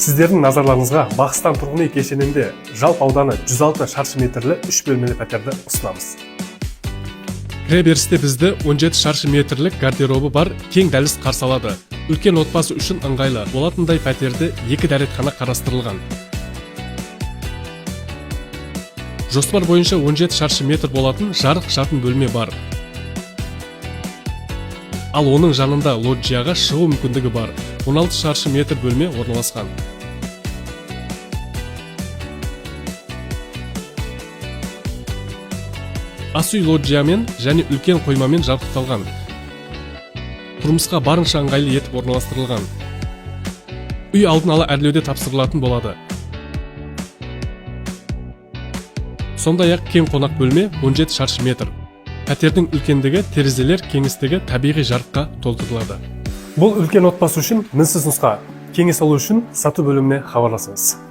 Сіздердің назарларыңызға Бақстан тұрғын үй кешенінде жалпы ауданы 106 шаршы метрлі 3 бөлмелі пәтерді ұсынамыз. Кіреберісте бізді 17 шаршы метрлік гардеробы бар кең дәліз қарсы алады. Үлкен отбасы үшін ыңғайлы болатындай пәтерде екі дәретхана қарастырылған. Жоспар бойынша 17 шаршы метр болатын жарық жатын бөлме бар. Ал оның жанында лоджияға шығу мүмкіндігі бар. 16 шаршы метр бөлме орналасқан. Ас үй лоджиямен және үлкен қоймамен жабдықталған. Тұрмысқа барынша ыңғайлы етіп орналастырылған. Үй алдын ала әрлеуде тапсырылатын болады. Сондай-ақ кең қонақ бөлме 17 шаршы метр. Пәтердің үлкендігі, терезелер кеңістігі табиғи жарыққа толтырылады. Бұл үлкен отбасы үшін мінсіз нұсқа. Кеңес алу үшін сату бөліміне хабарласыңыз.